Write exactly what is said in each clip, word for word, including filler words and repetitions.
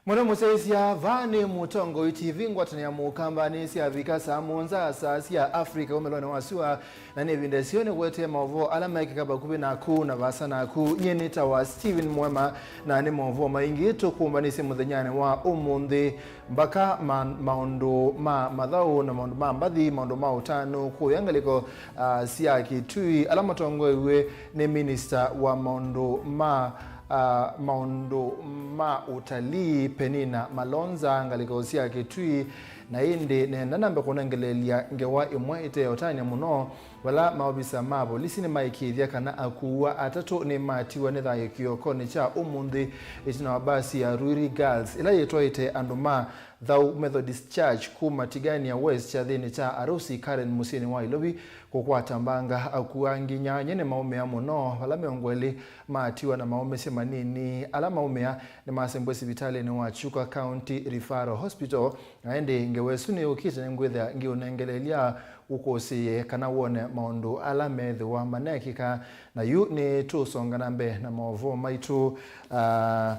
Mũno mũsyaĩĩsya, vaa nĩ Mũtongoi T V. Ngwatanĩo ya Mũkamba nĩ syavika saa mũonza saa sya Africa ũmĩlonĩ wa sua, na nĩ ĩvinda ĩseo nĩkũetee maũvoo ala mekĩka vakuvĩ naku na vaasa naku. Nyie nĩtawa Stephen Mwema, na nĩ maũvoo maingĩ tũkũmbanĩsye mũthenyanĩ wa ũmũnthĩ, mbaka ma-, maũndũ ma mathaũ na maũndũ ma mbathi, maũndũ ma ũtanu kũya ngalĩko, ah, sya Kitui, ala matongoew'e nĩ minista wa maũndũ ma, ah, maũndũ ma ũtalii, Penina Malonza, ngalĩko sya Kitui. Na ĩndĩ nenda nambe kũnengeleelya ngewa ĩmwe ĩteũtany'a mũno, vala maovisa ma volisi nĩmaĩkĩĩthya kana akuwa atatũ nĩmatiwa nĩ thayũ kĩokonĩ kya ũmũnthĩ ĩtina wa mbasi ya Ruiri Girls, ĩla yĩtwaĩte andũ ma Thau Methodist Church kuma Tigania West kyathĩnĩ kya Arusi Karen mũsyĩnĩ wa Ilovi kũkwata mbanga. Akuwa angĩ nyanya nĩmaũmĩa mũno, vala mĩongo ĩlĩ matiwa na maũmĩsye manini. Ala maũmĩa nĩmasembwe sivitalĩnĩ wa Chuka County Referral Hospital, na ĩndĩ ngewa ĩsu nĩyũkĩte nĩngwĩthĩa ngĩũnengeleelya ũkũsĩĩe kana wone maũndũ ala meethĩwa maneekĩka. Na yu nĩtũsonga na mbee na maũvoo maitũ, ah,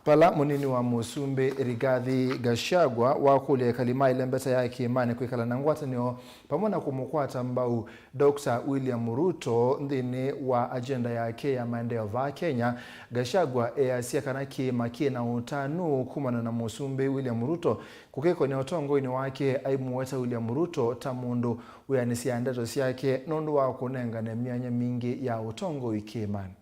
vala mũnini wa mũsumbĩ Rigathi Gachagua wakũlya ekali ma ĩlembeta ya kĩĩmanĩ kwĩkala na ngwatanĩo vamwe na kũmũkwata mbau Doctor William Ruto nthĩnĩ wa agenda yake ya maendeeo vaa Kenya. Gachagua easya kana kĩĩma kĩ na ũtanu kumana na mũsumbĩ William Ruto kũkĩkonĩa ũtongoinĩ wake, aimũweta William Ruto ta mũndũ wĩanĩsyaa ndeto syake nũndũ wa kũnengane myanya mingĩ ya ũtongoi kĩĩmanĩ.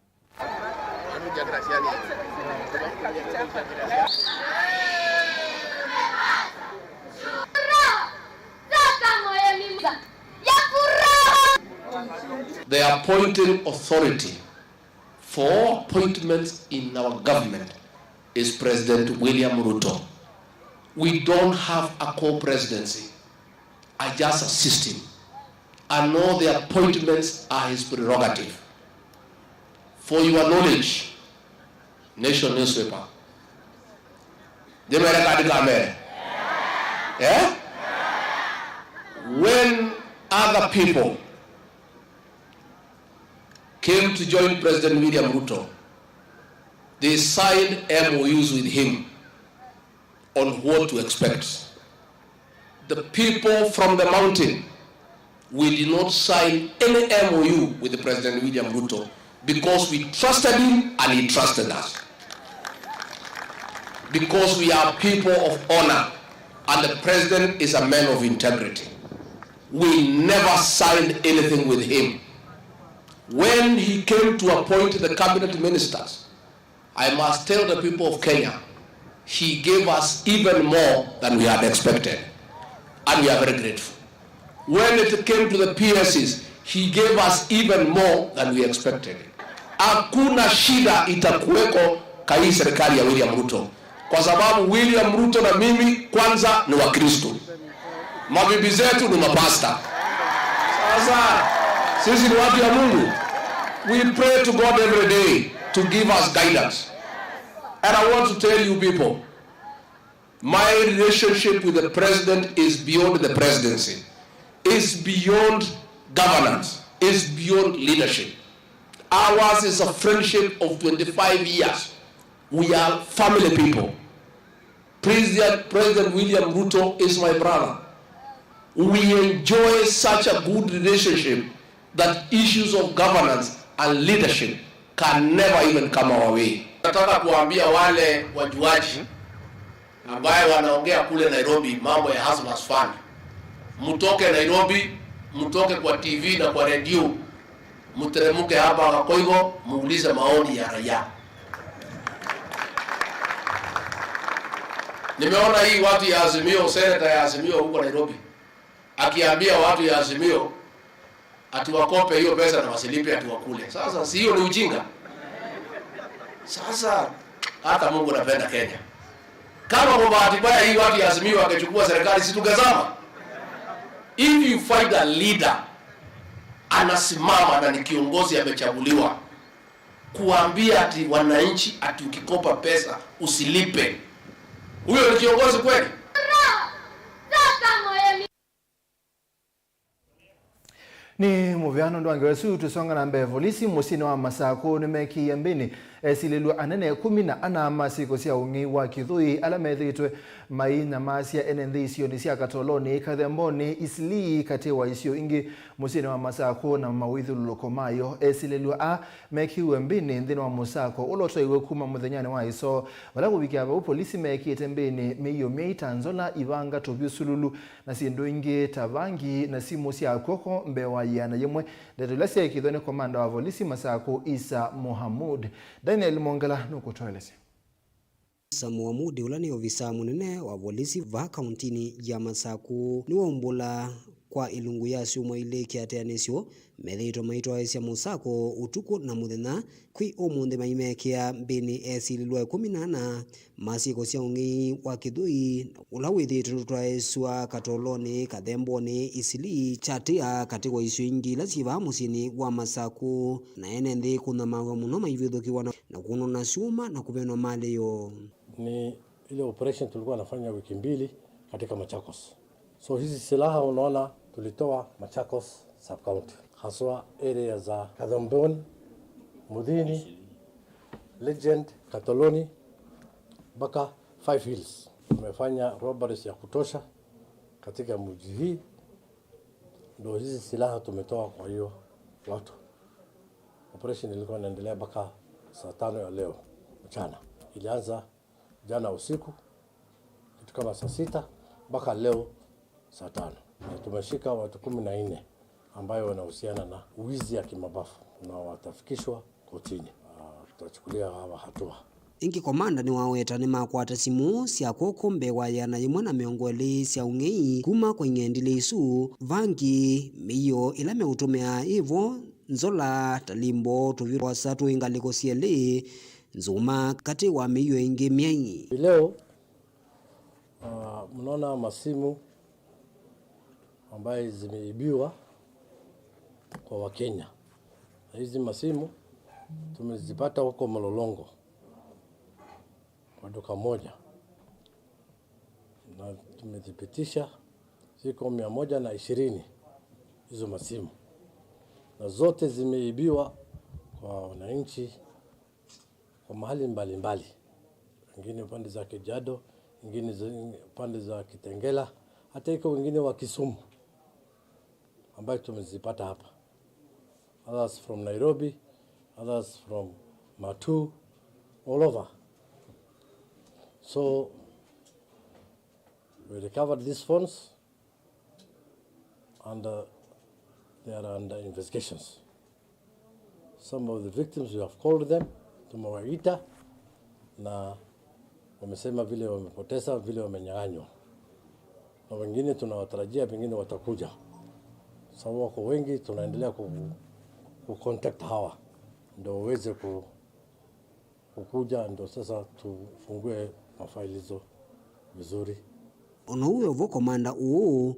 The appointing authority for all appointments in our government is President William Ruto. We don't have a co-presidency. I just assist him. And all the appointments are his prerogative. For your knowledge, Nation newspaper. Ndĩmere kana ndikamere? Eh? When other people came to join President William Ruto, they signed M O Us with him on what to expect. The people from the mountain, we did not sign any M O U with President William Ruto because we trusted him and he trusted us. Because we are people of honor and the president is a man of integrity. We never signed anything with him. When he came to appoint the cabinet ministers, I must tell the people of Kenya, he gave us even more than we had expected. And we are very grateful. When it came to the P S Cs, he gave us even more than we expected. Hakuna shida itakuweko kwa hii serikali ya William Ruto. Kwa sababu William Ruto na mimi kwanza ni Wakristo. Mabibi zetu ni mapasta. Sasa, sisi ni watu ya Mungu. We pray to God every day to give us guidance. And I want to tell you people, my relationship with the president is beyond the presidency, is beyond governance, is beyond leadership. Ours is a friendship of twenty-five years. We are family people. President, President William Ruto is my brother. We enjoy such a good relationship that issues of governance and leadership can never even come our way. Nataka kuambia wale wajuaji ambaye wanaongea kule Nairobi mambo ya Hustlers Fund, mtoke Nairobi, mtoke kwa T V na kwa redio, mteremuke hapa Kakoigo, muulize maoni ya raia. Nimeona hii watu ya Azimio, senator ya Azimio huko Nairobi, akiambia watu ya Azimio ati wakope hiyo pesa na wasilipe ati wakule. Sasa si hiyo ni ujinga? Sasa hata Mungu anapenda Kenya. Kama kwa bahati mbaya hii watu ya Azimio wangechukua serikali, si tungezama? If you find a leader anasimama na ni kiongozi amechaguliwa, kuambia ati wananchi ati ukikopa pesa usilipe, huyo ni kiongozi kweli? Nĩ mũvea nũndũ wa ngewa ĩsu, tũsonga na mbee. Volisi mũsyĩnĩ wa Masakũ nĩmekĩie mbĩnĩ Esilĩlw'a anene ĩkũmi na ana ma syĩko sya ũng'ei wa kĩthũi ala methĩĩtwe mainyamasya ene nthĩ isionĩ sya Katoloni, Kathemboni, Isilii, katĩ wa isio ingĩ mũsyĩnĩ wa Masakũ na mawĩthyũlũlũko mayo. Esilĩlw'a aa mekiwe mbĩnĩ nthĩnĩ wa mũsako ũla ũtwaiwe kuma mũthenyanĩ wa ĩsoo, vala kũvikĩa vau polisi meekĩte mbĩnĩ mĩio myai ta nzola, ivanga, tũvyũ, sululu, na syĩndũ ingĩ ta vangi na simũ sya kw'oko mbee wa yĩana yĩmwe, ndeto ila syeekĩthwa nĩ komanda wa volisi Masakũ, Isa Mohamud. Daniel Mongela nũkũtũelesya. Isa Mohamud, ũla nĩ ovisaa mũnene wa volisi vaa kauntinĩ ya Masakũ, nĩwaumbũla kwa ĩlungu ya syumwa ilĩ kĩatĩanĩsyo methĩĩtwe maitwaĩĩsya mũsako ũtukũ na mũthenya. Kwĩ ũmũnthĩ maimekĩa mbĩnĩ esilĩlw'a ĩkũmi na ana ma syĩko sya ũng'ei wa kĩthũi, ũla wĩthĩĩtwe ndũtwaĩĩsw'a Katoloni, Kathemboni, Isilii, Chatĩa, katĩ wa isio ingĩ ila syĩ vaa mũsyĩnĩ wa Masakũ, na ene nthĩ kũnyamaaw'a mũno maivĩthũkĩwa na, na kũnwa na syuma na kũvenwa malĩ yoo. Ni ile operation tulikuwa nafanya wiki mbili katika Machakos. So hizi silaha unaona tulitoa Machakos sub-county, haswa area za Kathemboni, Muthini, Legend, Katoloni, mpaka Five Hills. Tumefanya robberies ya kutosha katika mji hii, ndo hizi silaha tumetoa kwa hiyo watu. Operation ilikuwa inaendelea mpaka saa tano ya leo mchana. Ilianza jana usiku kitu kama saa sita mpaka leo saa tano. Na tumeshika watu kumi na nne ambayo wanahusiana na wizi ya kimabavu na watafikishwa kotini. Ah, tutachukulia hawa hatua. Ĩngĩ, komanda nĩwaweta nĩmakwata simũ sya kw'oko mbee wa yĩana yĩmwe na mĩongo ĩlĩ sya ũng'ei kuma kwa ing'endilĩ isu, vangi, mĩio ĩla meũtũmĩaa ĩvo, nzola, talimbo, tũvyũ twa asa twĩ ngalĩko syelĩ, nzuma, katĩ wa mĩio ĩngĩ myai. Leo, ah, mnaona masimu ambaye zimeibiwa kwa Wakenya. Na hizi masimu tumezipata huko Mlolongo kwa duka moja, na tumethibitisha ziko mia moja na ishirini hizo masimu, na zote zimeibiwa kwa wananchi kwa mahali mbalimbali, wengine upande za Kajiado, wengine zi-, upande za Kitengela, hata iko wengine wa Kisumu ambayo tumezipata hapa, others from Nairobi, others from Matuu, all over. So we recovered these phones and, uh, they are under investigations. Some of the victims, we have called them, tumewaita na wamesema vile wamepoteza, vile wamenyang'anywa, na wengine tunawatarajia pengine watakuja, sababu wako wengi. Tunaendelea ku, ku contact hawa ndio waweze ku, kukuja, ndio sasa tufungue mafaili hizo vizuri. Ona ũu wĩ o vo, komanda ũũ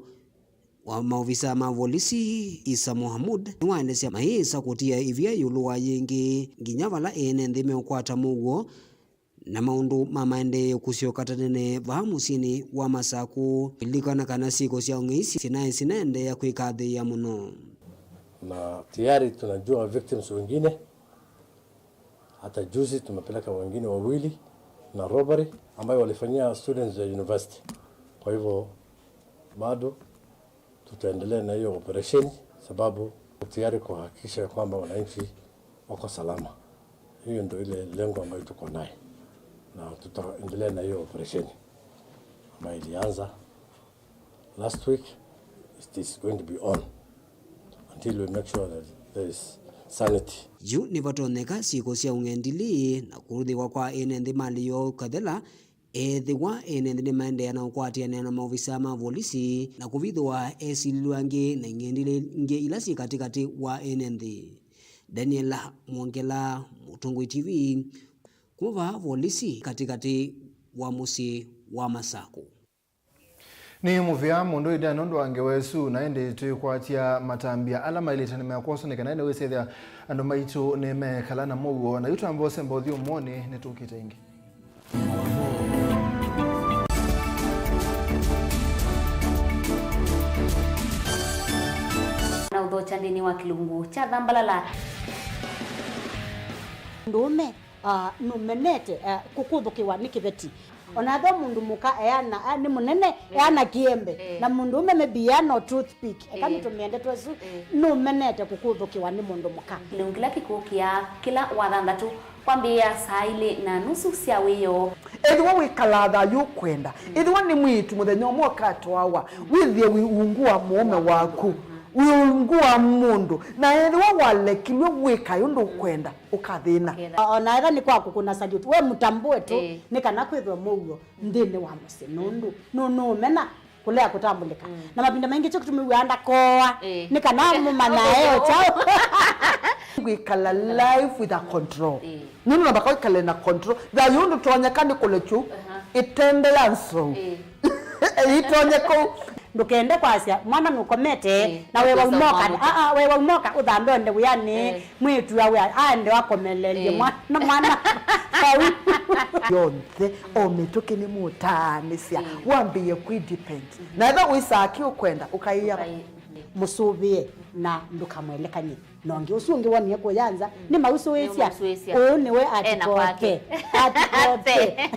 wa maovisa ma volisi, Isa Mohamud, nĩwaelesya mayĩsa kũtia ĩvia ĩũlũ wa yĩngĩ nginya vala ene nthĩ meũkwata mũuo na maũndũ ma maendeeo kũsyoka ta tene vaa mũsyĩnĩ wa Masakũ. Lilikana kana syĩko sya ũng'ei sinaĩ sinaendeea kwĩkathĩĩa mũno. Na tayari tunajua victims wengine. Hata juzi tumepeleka wengine wawili na robbery ambayo walifanyia students ya university. Kwa hivyo bado tutaendelea na hiyo operesheni, sababu tayari kuhakikisha kwamba wananchi wako salama. Hiyo ndio ile lengo ambayo tuko naye, na tutaendelea na hiyo operesheni ambayo ilianza last week. It is going to be on until we make sure that there is sanity. Yu nĩvatonyeka syĩko sya ũng'endili na kũthĩwa kwa ene nthĩ malĩ yoo kathela, ethĩwa ene nthĩ nĩmaendeea na ũkwatĩanĩa na maovisa ma volisi na kũvithũa esilĩlw'a angĩ na ing'endili ingĩ ila syĩ katĩkatĩ wa ene nthĩ. Daniel Mwongela, Mũtongoi T V, kuma vaa volisi katĩkatĩ wa mũsyĩ wa Masakũ. Nĩ mũvea mũndũ ĩndĩ nũndũ wa ngewa ĩsu, na ĩndĩ twĩkwatya matambya ala maĩlĩte nĩmekwoswa nĩ kana ĩndĩ wĩsĩthĩa andũ maitũ nĩmekala na mũuo. Na yu twamba ũsemba ũthyũmũonĩ, nĩtũkĩte ĩngĩ. Na ũthokya nthĩnĩ wa kĩlungu kya Thambalala. Ndũũme Ah, nũmenete, eh, kũkũthũkĩwa nĩ kĩveti. Ona ethĩwa mũndũ mũka eana, ah, nĩ mũnene, eh, eana kĩembe. Eh. Na mũndũ ũme maybe eana o toothpick. Eka, eh, nĩtũmĩe ndeto ĩsu, eh, nũmenete kũkũthũkĩwa nĩ mũndũ mũka. Kĩlungu kĩla kĩkũkĩa kĩla wathanthatũ kwambĩĩa saa ilĩ na nusu sya wĩoo. Ethĩwa wĩkalaa thayũ ũkwenda, ethĩwa nĩ mwĩĩtu mũthenya ũmwe ũkatwawa, wĩthĩe wĩ ungu wa mũũme waku, wĩ ungu wa mũndũ, na ethĩwa walekilw'e wĩkae ũndũ ũkwenda, ũkathĩna. O na ethĩwa nĩ kwa kũkũna salute, we mũtambũe tu, ĩĩ, nĩ kana kwĩthwe mũuo nthĩnĩ wa mũsyĩ, nũndũ nũ-, nũũmena kũlea kũtambũlĩka. Mm. Na mavinda maingĩ kyo kĩtũmĩw'aa ndakoa, ĩĩ, nĩ kana mũmanyae o kyaũ. Wĩkala life with a control. Ĩĩ. Nũndũ nambaka wĩkale na control. Thayũ ndũtonyeka nĩ kũlekyu, aha, ĩtende ya nzou. Ĩĩ. Ĩtonye kũu. Ndũkende kwasya, mwana nũkomete, ĩĩ, na wewa ũkesa umoka, mwana. Aa, wewa umoka, ũthambe onde wĩanĩ, ĩĩ, mwĩĩtu awe aende akomelelye, ĩĩ, mwana, mwana vau. Yonthe, o mĩtũkĩ nĩmũtaanĩsya, ĩĩ, wambĩĩe kwĩ depend. Na ethĩwa wĩsaa kĩ ũkwenda, ũkaĩa. Ũkaĩ-, ĩĩ, mũsũvĩe na ndũkamwelekany'e. Na ũngĩ ũsu ũngĩ wonie kũya nza, mm, nĩmausũĩsya. Nĩmausũĩsya. Ũũ nĩwe ena kwake. Atikote. Atikote.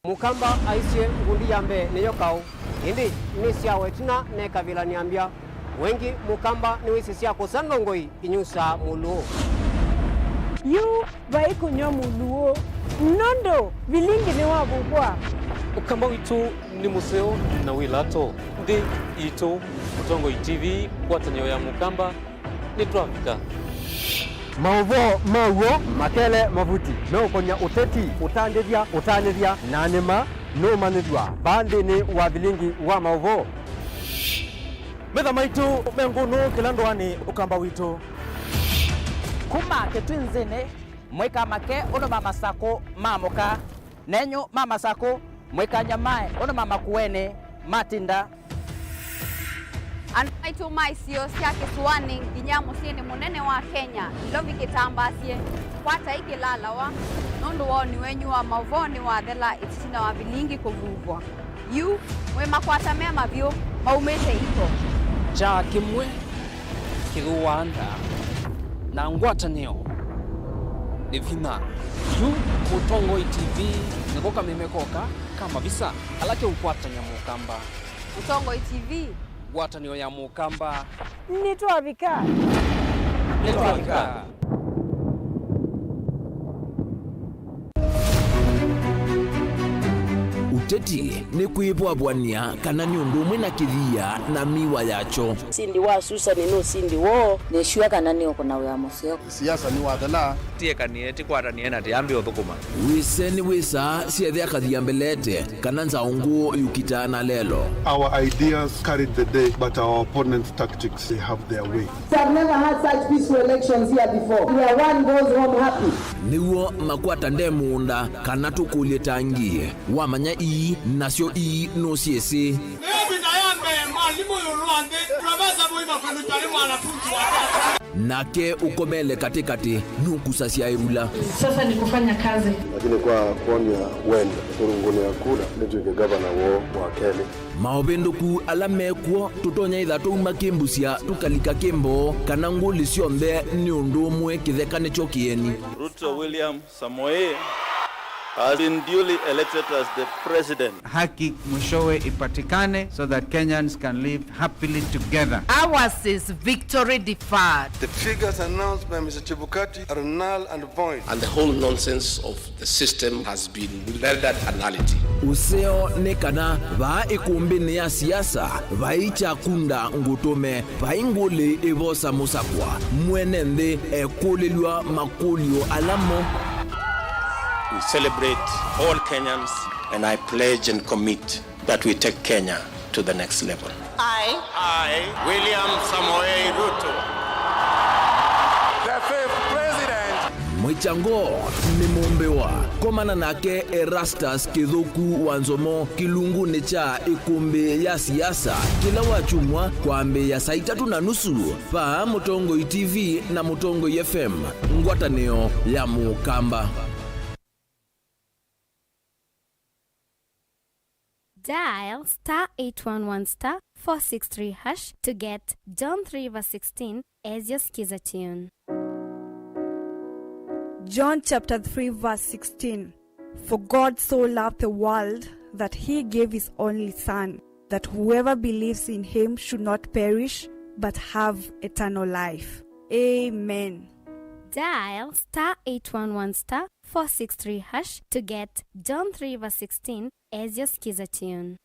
Mũkamba aisye, ngundi ya mbee nĩyo kaũ, ĩndĩ nĩsyawa ĩtina nekavilany'a mbya. Wengĩ Mũkamba nĩwĩsĩ sya kũsa ndongoi inyusaa mũlũũ. Yu vai kũnyw'a mũlũũ, nũndũ vilingi nĩwavuvwa. Ũkamba witũ nĩ mũseo na wĩ lato. Nthĩ yitũ, Mũtongoi T V, ngwatanĩo ya Mũkamba, nĩtwavika. Maũvoo ma w'o makele mavuti meũkony'a ũteti, ũtandĩthya, ũtanĩthya, na nĩma nũũmanyĩthw'a vaa nthĩnĩ wa vilingi wa maũvoo. Metha maitũ me ngũnũ kĩla ndũanĩ, Ũkamba witũ. Kuma kĩtwinzĩnĩ, mũikamake ũndũ ma masakũ maamũka. Nenyu ma masakũ, mũikanyamae ũndũ ma makuenĩ matinda. Andũ maitũ ma isio sya kĩsũanĩ nginya mũsyĩnĩ mũnene wa Kenya, Nairobi kĩtambaasye, kwatai kĩlalawa, nũndũ woni wenyu wa maũvoo nĩwathela ĩtina wa vilingi kũvuvwa. Yu, mwĩ makwata mema vyũ, maumĩte iko. Kyaa kĩmwe kĩthũaa ndaa, na ngwatanĩo nĩ vinya. Yu Mũtongoi T V nĩko kameme koka ka mavisa ala keũkwatany'a Mũkamba. Mũtongoi T V. Ngwatanĩo ya Mũkamba. Nĩtwavika. Nĩtwavika. Ũteti nĩ kwĩvwavw'ania kana nĩ ũndũ ũmwe na kĩthia na miwa yakyo. Ũsindi wa Susani nĩ ũsindi woo. Nĩ sure kana nĩũkũna wĩa mũseo. Siasa nĩwathela. Tiekanie, tikwatanĩe na tiambi ũthũkũma. Wĩse nĩ wĩsaa syethĩa kathia mbelete, kana nzaũ ngũũ yũkitaa na lelo. Our ideas carried the day, but our opponents' tactics, they have their way. We have never had such peaceful elections here before, where one goes home happy. Nĩw'o makwata nde mũũnda, kana tũkũlye tangi. Wamanya ii, nasyo ii nũsyĩsĩ. Ĩvinda ya mbee, mwalimũ ĩũlũ wa nthĩ, Profesa Moi Makueni Charĩ mwanafunzi wake. Nake ũkomele katĩkatĩ nũkusasya ĩvula. Sasa ni kufanya kazi. Lakini kwa kuonea wendo, kũrũngũnĩa kura, nĩtw'ĩke gavana woo wa kelĩ. Maũvĩndũku ala mekw'o, tũtonya ĩtha tũuma kĩmbusya tũkalika kĩmboo, kana ngũlĩ syonthe nĩ ũndũ ũmwe kĩtheka nĩkyo kĩeni. Ruto William Samoei has been duly elected as the president. Haki mwishowe ipatikane so that Kenyans can live happily together. Ours is victory deferred. The figures announced by Mister Chebukati are null and void. And the whole nonsense of the system has been rendered a nullity. Ũseo nĩ kana vaa ĩkũmbĩnĩ ya siasa vai kyakunda ngũtũme. Vai ngũlĩ ĩvosa mũsakwa, mwene nthĩ ekũlĩlw'a makũlyo ala mo. We celebrate all Kenyans, and I pledge and commit that we take Kenya to the next level. I, I, William Samoei Ruto, the fifth president. Mwĩkyango nĩ mũmbĩwa. Komana nake Erastus Kĩthũku wa Nzomo kĩlungunĩ kya ĩkũmbĩ ya siasa kĩla wakyumwa kwambĩĩa saa itatũ na nusu. Vaa Mũtongoi T V na Mũtongoi F M, ngwatanĩo ya Mũkamba. Dial star eight one one star four six three hash to get John three verse sixteen as your skiza tune. John chapter three verse sixteen. For God so loved the world that he gave his only Son, that whoever believes in him should not perish but have eternal life. Amen. Dial star eight one one star four six three hash to get John three verse sixteen as your skiza tune.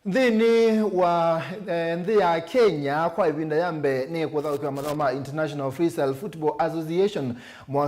Nthĩnĩ wa, eh, nthĩ ya Kenya, kwa ĩvinda ya mbee nĩ kũthaũkĩwa mathaũ ma International Freestyle Football Association mwaka